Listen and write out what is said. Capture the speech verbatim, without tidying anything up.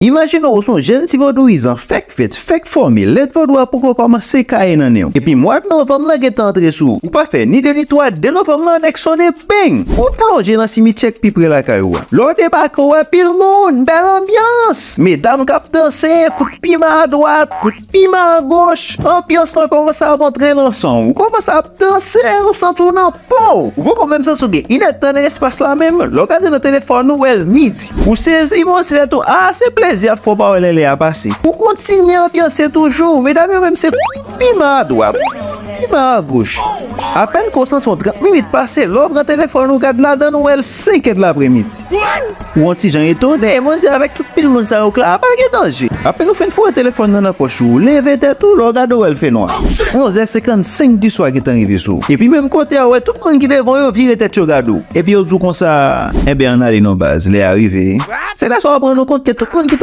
Imajine w, ou se yon jèn ti vodouyizan fèk fèt, fèk fòme, lèt vodou a poko kòmanse kaye nan nen w. Epi mwa novanm nan gentan antre sou ou. Ou pa fè ni de ni twa, de novanm nan nèk sonnen, beng! Ou plonje nan simityè k pi pre lakay ou a. Lè w debake, w wè pil moun, bèl anbyans, medam k ap danse, kout piman adwat, kout piman agoch. Anbyans lan kòmanse ap antre nan san w. Ou kòmanse ap danse, ou santi w nan po w. Ou poko menm santi w gen inèdtan nan espas la menm. Lè w gade nan telefòn ou, w wè l midi. Ou sezi, monchè, tèt ou, a, se plezi ap fè w pa wè lè lè a pase. Ou kontinye anbyanse toujou. Medam yo menm se kout piman adwat, kout piman agoch. Apèn ke w santi w trant minit pase, lè w pran telefòn ou gad ladan l, ou wè l senk è de lapremidi. Ou yon ti jan etone, monchè, avèk tout pil moun sa yo k la, pa gen danje. Apèn ou fin foure telefòn nan nan pòch ou, leve tèt ou, lè w gade w wè l fè nwa. Onz è senkannsenk di swa gentan rive sou ou. Epi menm kote a, ou wè tout moun ki devan w yo vire tèt yo gade w. Epi yo di w konsa, enben, ann ale non baz, lè a rive. Se la sa w ap rann ou kont ke tout moun ki te